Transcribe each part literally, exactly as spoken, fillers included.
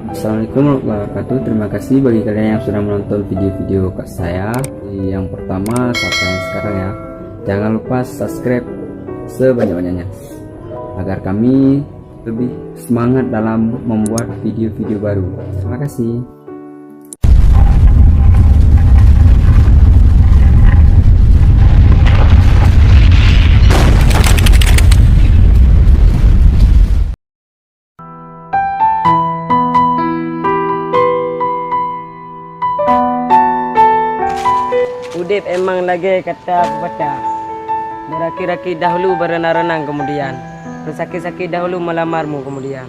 Assalamualaikum warahmatullahi wabarakatuh. Terima kasih bagi kalian yang sudah menonton video-video Kak saya. Jadi, yang pertama, siapa yang sekarang ya, jangan lupa subscribe sebanyak-banyaknya agar kami lebih semangat dalam membuat video-video baru. Terima kasih. Udeb emang lagée kata pepatah, beuraki-raki dahulu beurenang-renang keumudian, beusakét-sakét dahulu meulamarmu keumudian.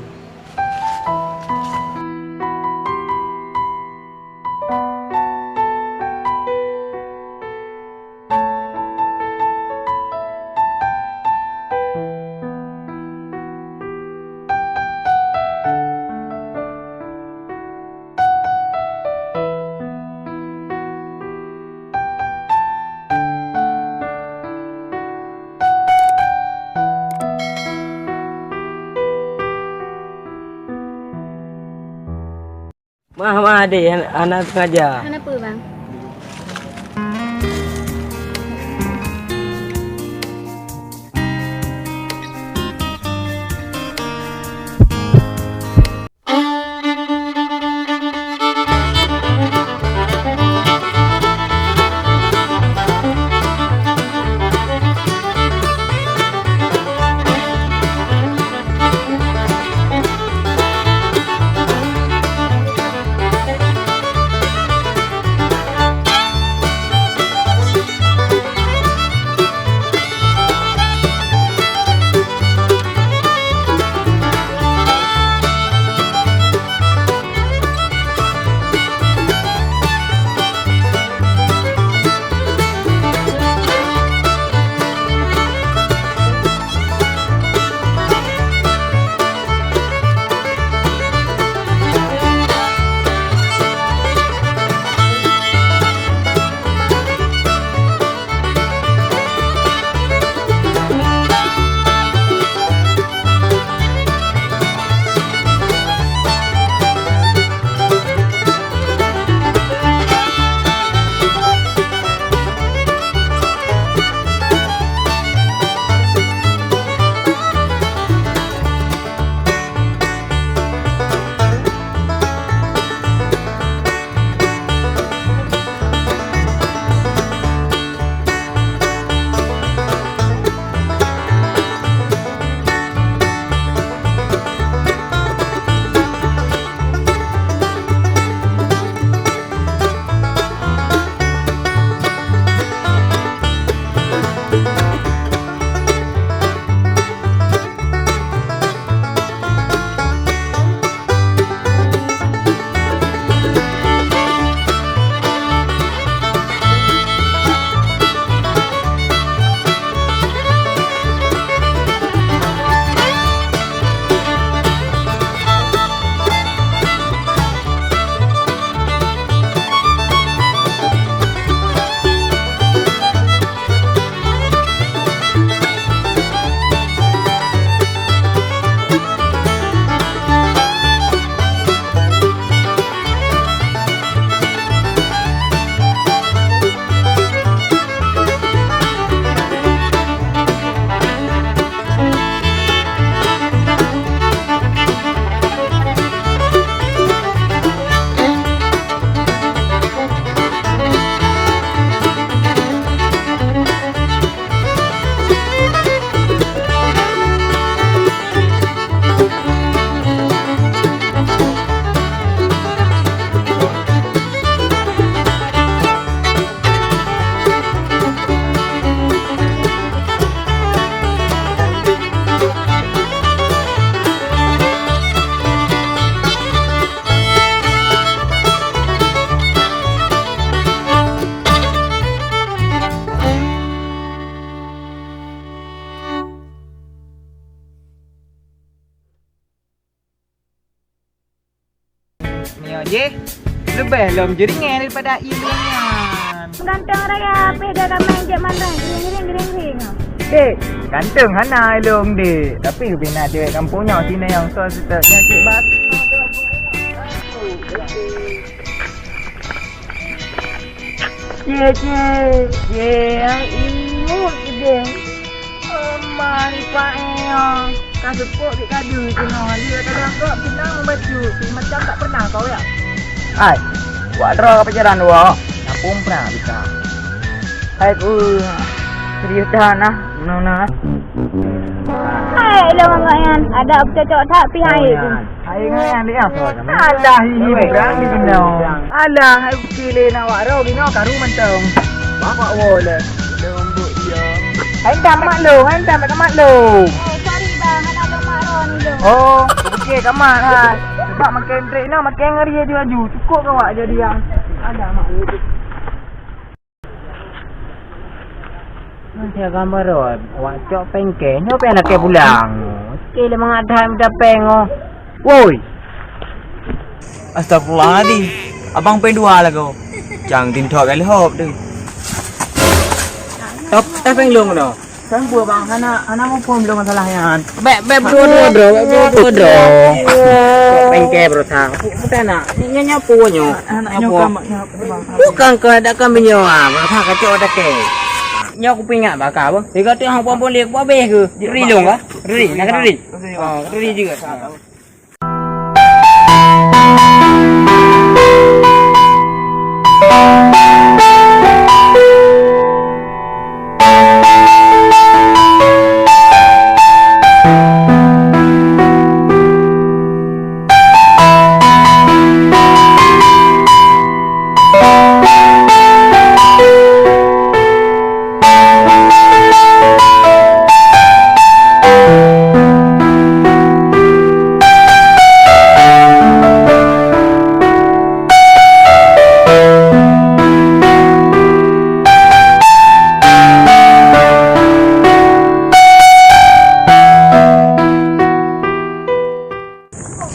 Maah, maah, deh, hana sengaja. Hana peue, Bang. Nyoe jih leubeh lom jeuringeh daripada ié lôn nyan. Ganteng raya, pih gata main jak mandang, gering-gering, gering-gering. Dek, ganteng hana ilôn, Dek. Tapi bina cewek kampung nyoe sini nyang so seutôt nyoe cit bak. Cé, cé, cé, ai ingat idéh. Oma, lipat eh, ka seupôt bit kadu keunoe. Dia kadang kok pinang membacut, macam tak pernah kau ya. Hai, wak droe ka pacaran dua. Napung pernah bisa. Hai ku, serius dah nah, nah, nah. Hai, ilong awak nyan, ada cocok that pi hai. Hai nyan, hai nyan, dia apa? Alah, ini berani kena. Alah, hai kecil nak wak droe bina karu mantong. Bapak wo le. Lembut dia. Hai dah mak lu, hai dah mak lu. Oh, sorry bang, ada ada mak Ron tu. Oh, okey kamat ha. Sebab makin trek ni makin ngeri laju-laju. Cukup ke awak jadi yang ada mak lu. Masih gambar tu, awak cok pengke. Nyopi anak ke pulang. Okey le mangat dah minta peng oh. Woi. Astagfirullahaladzim. Abang peng dua lah kau. Cang tin thok kali hop tu. Top, eh, peng long no. Peng buah bang, hana, hana muphom long masalah nyan. Bek, bek berdua-dua, bro. Bek berdua-dua, bro. Kok pengke, bro, sang. Bukan nak. Nyo, nyo, apa nyo? Anak nyo kamak nyo, bang. Bukan kau ada kami nyo, ah. Bro, sang kacau ada ke. Nyo aku peringat bakal, bro. Tiga tu hang pom-pom dia, aku habis ke? Ri long kah? Ri, nak kena ri? Oh, kena ri juga.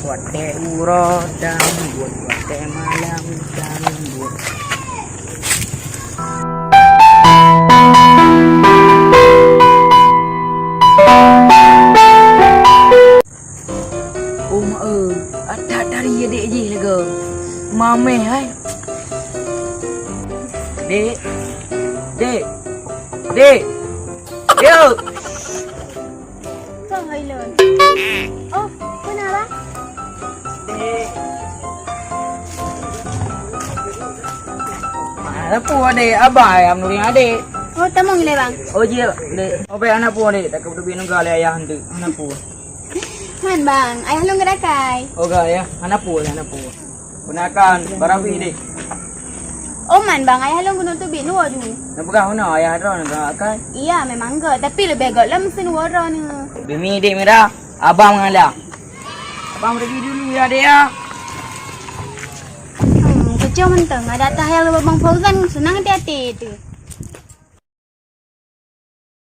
Watèe uroe dan buet, watèe malam dan buet. Oh mak eu, atat dari adek jih lega. Mameh hai. Dek. Dek. Dek. Dek. Kong hai lôn. Oh, peue na bang? Dek. Mana pun adek, abang ayam nuring adek. Oh, tamong le bang. Oh jih, dek. Oh baik anak pun adek, tak kebetulan nunggu le ayah hantu. Anak pun. Man bang, ayah lôn geudakai. Oh ga ya, anak pun, anak pun. Gunakan barang deh. Oh man bang, ayah lôn keuneuk teubiet luwa ju. Neupeugah meunoe ayah droeneuh keu akai? Iya, memang göt, tapi leubeh göt lom meusén uroe droeneuh. Demi dek Mira, abang mengalah. Abang pergi dulu ya dek ya. Hmm, keucok mantong, ada tah yang lubang Fauzan senang hati-hati tu.